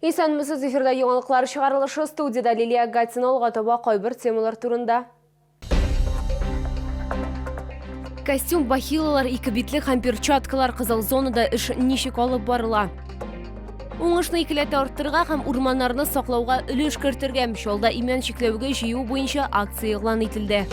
Исәнмесез, эфирда яңалыклар чыгарылышы, студиядә Лилия Гатина. Алга таба кайбер темалар турында. Костюм, бахилалар, ике битлек һәм перчаткалар, кызыл зонада эш ничек алып барыла? Уңышны икеләтә арттырырга һәм урманнарны саклауга өлеш кертергә, Чалда имән чикләвеге җыю буенча акция игълан ителде.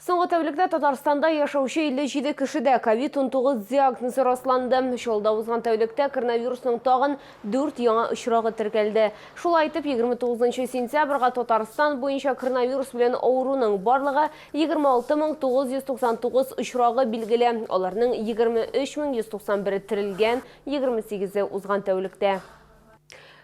Соңгы тәүлектә Татарстанда яшәүче 57 кешедә ковид-19 диагнозы расланды. Чаллыда узган тәүлектә коронавирусның тагын дүрт яңа очрагы теркәлде. Шулай итеп, 29 сентябрьгә Татарстан буенча коронавирус белән авыруның барлыгы 26 999 очрагы билгеле. Аларның 23 191-е терелгән, 28-е узган тәүлектә.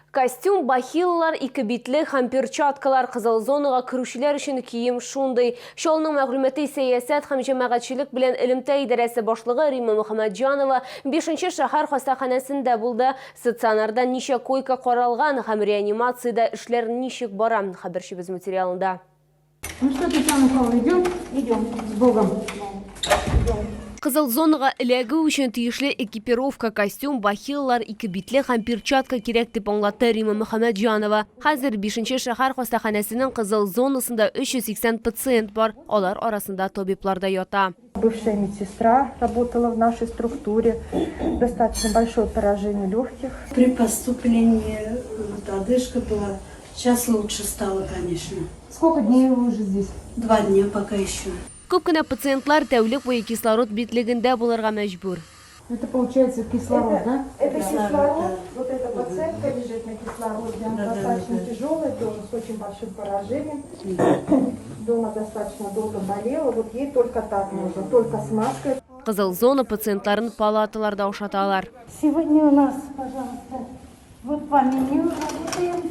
Костюм, бахиллар, ике битлек һәм перчаткалар, кызыл зонага керүчеләр өчен кием шундый. Чаллының мәгълүмати сәясәт һәм җәмәгатьчелек белән элемтә идарәсе башлыгы Римма Мөхәммәтҗанова бишенче шәһәр хастаханәсендә булды. Стационарда ничә койка каралган һәм реанимациядә эшләр ничек бара, хәбәрчебез материалында. Ну что, Татьяна Михайловна, идем? Идем. С Богом. Идем. Кызыл зонага эләгү өчен тиешле экипировка, костюм, бахиллар, ике битлек һәм перчатка кирәк, дип аңлатты Римма Мөхәммәтҗанова. Хәзер бишенче шәһәр хастаханәсенең кызыл зонасында 380 пациент бар, алар арасында табиблар да ята. Бывшая медсестра работала в нашей структуре. Достаточно большое поражение легких. При поступлении вот, одышка была. Сейчас лучше стало, конечно. Сколько дней вы уже здесь? 2 дня пока еще. Күп кенә пациентлар тәүлек буе кислород битлегендә булырга мәҗбүр. Это получается кислород, да? Это Кислород, кислород. да. Вот эта пациентка лежит на кислороде, она достаточно тяжелая, тоже с очень большим поражением. Дома достаточно долго болела, вот ей только так можно, только с маской. Кызыл зона пациентларын палаталарда ашаталар. Сегодня у нас, пожалуйста, вот по меню работаем.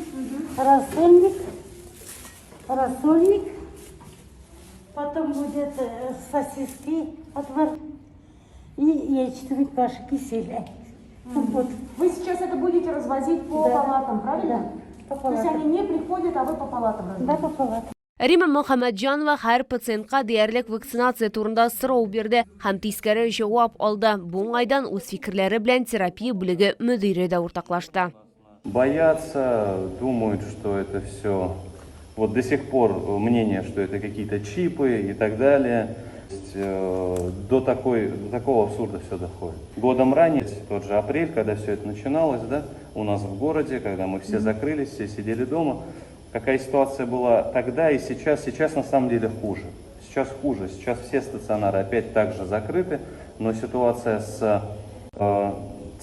Рассольник, рассольник. Потом будет сосиски, отвар и ячменный каша, кисель. Вот. Вы сейчас это будете развозить по Да. палатам, правильно? Да, по То есть палатам. они не приходят, а вы по палатам развозите? Да, по палатам. Римма Мөхәммәтҗанова һәр пациентка диярлек вакцинация турында сорау бирде һәм тискәре җавап алды. Бу уңайдан үз фикерләре белән терапия бүлеге мөдире дә уртаклашты. Боятся, думают, что это все... Вот до сих пор мнение, что это какие-то чипы и так далее. То есть, до такого абсурда все доходит. Годом ранее, тот же апрель, когда все это начиналось, да, у нас в городе, когда мы все закрылись, все сидели дома, какая ситуация была тогда и сейчас, сейчас на самом деле хуже. Сейчас хуже, сейчас все стационары опять также закрыты, но ситуация с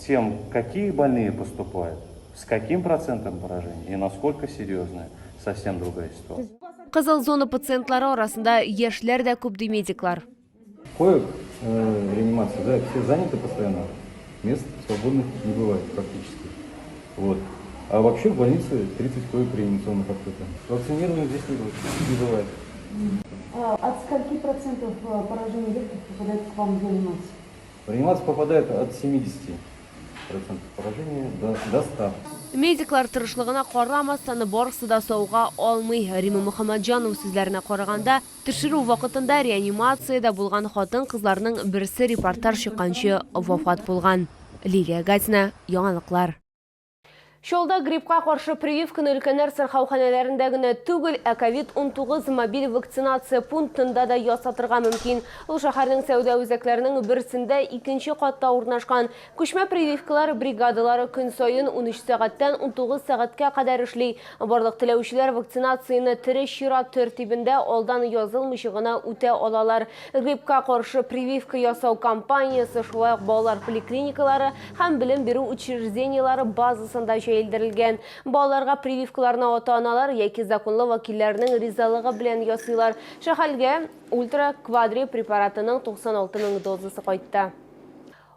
тем, какие больные поступают, с каким процентом поражения и насколько серьезная, совсем другая ситуация. Кызыл зона пациентлары арасында яшьләр дә күп, ди медиклар. Коек в реанимации, да, все заняты постоянно, мест свободных не бывает практически. Вот. А вообще в больнице 30 коек реанимационных открыто. Вакцинированных здесь не бывает. Не бывает. А от скольки процентов поражения легких попадает к вам в реанимацию? В реанимацию попадает от 70% поражения до 100. Медиклар тырышлыгына карамастан, барысы да савыга алмый. Римма Мөхәммәтҗанова сүзләренә караганда, төшерү вакытында реанимациядә булган хатын-кызларның берсе репортаж чыкканчы вафат булган. Лилия Гатина, яңалыклар. Чаллыда гриппка каршы прививканы өлкәннәр сырхауханәләрендә генә түгел, ә ковид-19 мобиль вакцинация пунктында да ясатырга мөмкин. Ул шәһәрнең сәүдә үзәкләренең берсендә икенче катта урнашкан. Күчмә прививкалар бригадалары көн саен 13 сәгатьтән 19 сәгатькә кадәр эшли. Барлык теләүчеләр вакцинацияне тере чират тәртибендә алдан язылмыйча гына үтә алалар. Гриппка каршы прививка ясау кампаниясе шулай ук балалар поликлиникалары һәм белем бирү учреждениеләре базасында җәелдерелгән. Балаларга прививкаларны ата-аналар яки законлы вәкилләренең ризалыгы белән ясыйлар. Шәһәргә Ультра Квадри препаратының 96 мең дозасы кайтты.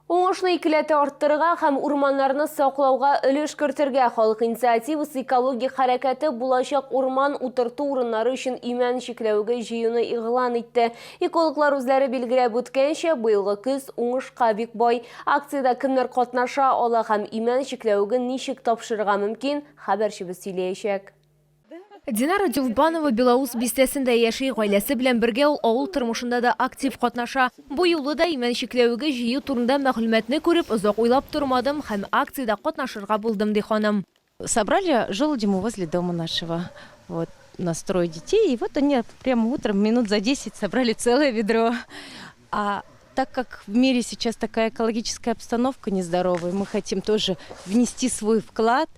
Уңышны икеләтә арттырырга һәм урманнарны саклауга өлеш кертергә халык инициативасы экологик хәрәкәте булачак урман утырту урыннары өчен имән чикләвеге җыюны игълан итте. Экологлар үзләре билгеләп үткәнчә, быелгы көз уңышка бик бай. Акциядә кемнәр катнаша ала һәм имән чикләвеген ничек тапшырырга мөмкин, хәбәрчебез сөйләячәк. Динара Дюлбанова Белоус бистәсендә яши, гаиләсе белән бергә ул авыл тормышында да актив катнаша. Бу юлы да имән чикләвеге җыю турында мәгълүматны күреп, озак уйлап тормадым һәм акциядә катнашырга булдым, ди ханым. Собрали желуди мы возле дома нашего. Вот, у нас трое детей, и вот они прямо утром минут за 10 собрали целое ведро. А так как в мире сейчас такая экологическая обстановка нездоровая, мы хотим тоже внести свой вклад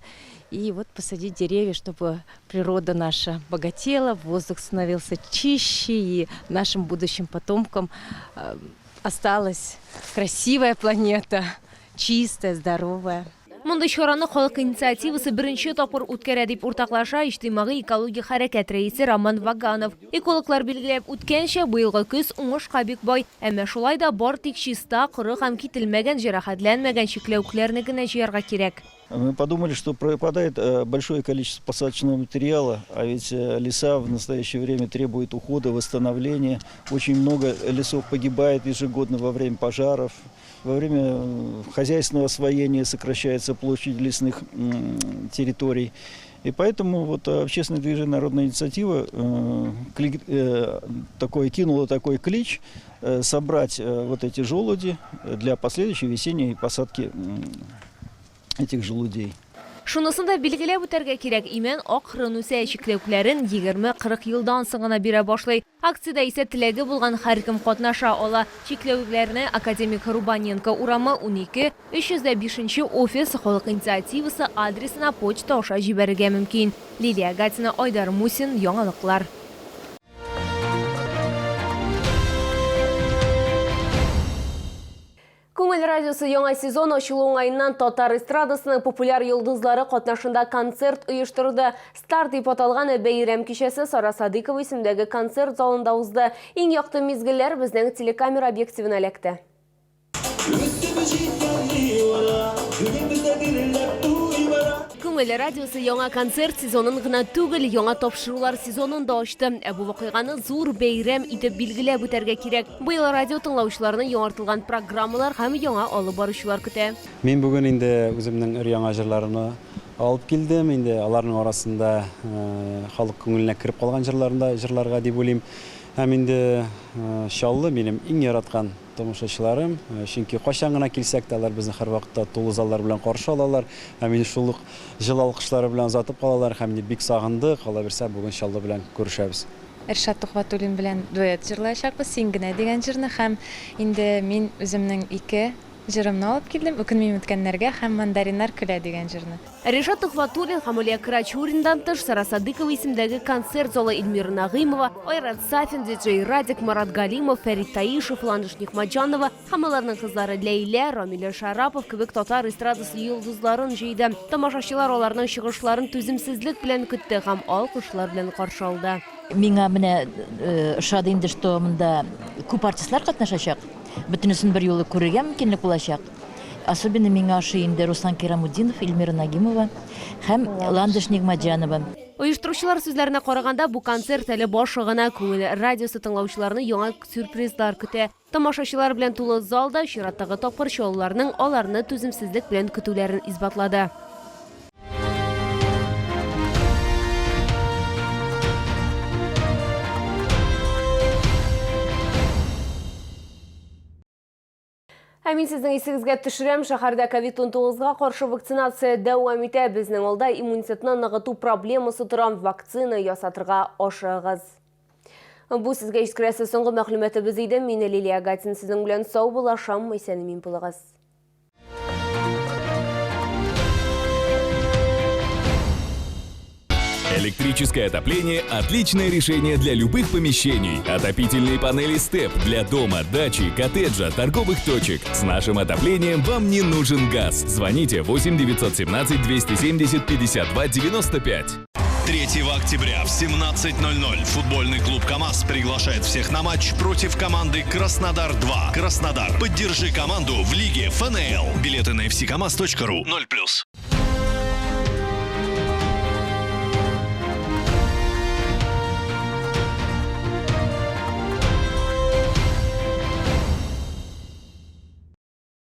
и вот посадить деревья, чтобы природа наша богатела, воздух становился чище, и нашим будущим потомкам осталась красивая планета, чистая, здоровая. Мондый чараны халык инициативасы беренче тапкыр үткәрә, дип уртаклаша иҗтимагый экологик хәрәкәт рәисе Роман Ваганов. Экологлар билгеләп үткәнчә, быелгы көз уңышка бик бай. Әмма шулай да бар тик чиста, коры һәм кителмәгән, җәрәхәтләнмәгән чикләвекләрне генә җыярга кирәк. Мы подумали, что пропадает большое количество посадочного материала, а ведь леса в настоящее время требуют ухода, восстановления. Очень много лесов погибает ежегодно во время пожаров, во время хозяйственного освоения сокращается площадь лесных территорий. И поэтому вот общественное движение «Народная инициатива» кинуло такой клич собрать вот эти желуди для последующей весенней посадки этих желудей. Шунысын да билгеләп үтәргә кирәк, имән акрын үсә, чикләвекләрен 20-40 елдан соң гына бирә башлый. Акциядә исә теләге булган һәркем катнаша ала. Чикләвекләрне Академик Рубаненко урамы 12, 305 нче офис халык инициативасы адресына почта аша җибәрергә мөмкин. Лилия Гатина, Айдар Мусин, Яңалыклар. Күңел радиосы яңа сезон ачылу уңаеннан татар эстрадасының популяр йолдызлары катнашында концерт оештырды. Старт дип аталган бәйрәм кичәсе Сара Садыкова исемендәге концерт залында узды. Иң якты мизгелләр безнең телекамера объективына эләкте. Күңел радиосы яңа концерт сезонын гына түгел, яңа тапшырулар сезонын да ачты. Ә бу вакыйганы зур бәйрәм итеп билгеләп үтәргә кирәк. Быел радио тыңлаучыларны яңартылган программалар һәм яңа алып баручылар көтә. Мин бүген инде үземнең өр-яңа җырларымны алып килдем. Инде аларның арасында халык күңеленә кереп калган җырларны да җырларга дип уйлыйм. Һәм инде Чаллы минем иң яраткан тамашачыларым, чөнки кайчан гына килсәк тә, алар безне һәрвакытта тулы заллар белән каршы алалар һәм инде шул ук җылы алкышлары белән озатып калалар һәм инде бик сагындык, алла бирсә, бүген Чаллы белән күрешәбез. Ришат Тухватуллин белән дуэт җырлаячакбыз, Син генә дигән җырны һәм инде мин үземнең ике җырымны алып килдем, Үкенмим үткәннәргә һәм Мандариннар көлә дигән җырны. Ришат Тухватуллин һәм Алия Крачуриндан тыш, Сара Садыкова исемендәге концерт залы Эльмира Нәгыймова, Айрат Сафин, диджей Радик, Марат Галимов, Фәрит Таишев, Ландыш Нигъмәтҗанова һәм аларның кызлары Ләйлә, Рамилә Шарапов кебек татар эстрадасы йолдызларын җыйды. Тамашачылар аларның чыгышларын түземсезлек белән көтте һәм алкышлар белән каршы алды. Миңа менә ошады инде, что монда күп артистлар катнашачак. Бөтенесен бер юлы күрергә мөмкинлек булачак. Особенно миңа ошый инде Руслан Кирамутдинов, Эльмира Нагимова һәм Ландыш Нигъмәтҗанова. Оештыручылар сүзләренә караганда, бу концерт әле башы гына. Күңел радиосы тыңлаучыларны яңа сюрпризлар көтә. Тамашачылар белән тулы залда чираттагы тапкыр чаллыларның аларны түземсезлек белән көтүләрен исбатлады. Ә мин сезнең исегезгә төшерәм, шәһәрдә ковид-19-га каршы вакцинация дәвам итә. Безнең алда иммунитетны ныгыту проблемасы тора. Вакцина ясатырга ашыгыгыз. Бу сезгә җиткерәсе соңгы мәгълүматыбыз иде. Мин Лилия Гатин сезнең белән сау булашам. Исән-имин булыгыз. Электрическое отопление – отличное решение для любых помещений. Отопительные панели «Степ» для дома, дачи, коттеджа, торговых точек. С нашим отоплением вам не нужен газ. Звоните 8 917 270 52 95. 3 октября в 17:00 футбольный клуб «КамАЗ» приглашает всех на матч против команды «Краснодар-2». Краснодар, поддержи команду в лиге ФНЛ. Билеты на fckamaz.ru 0+.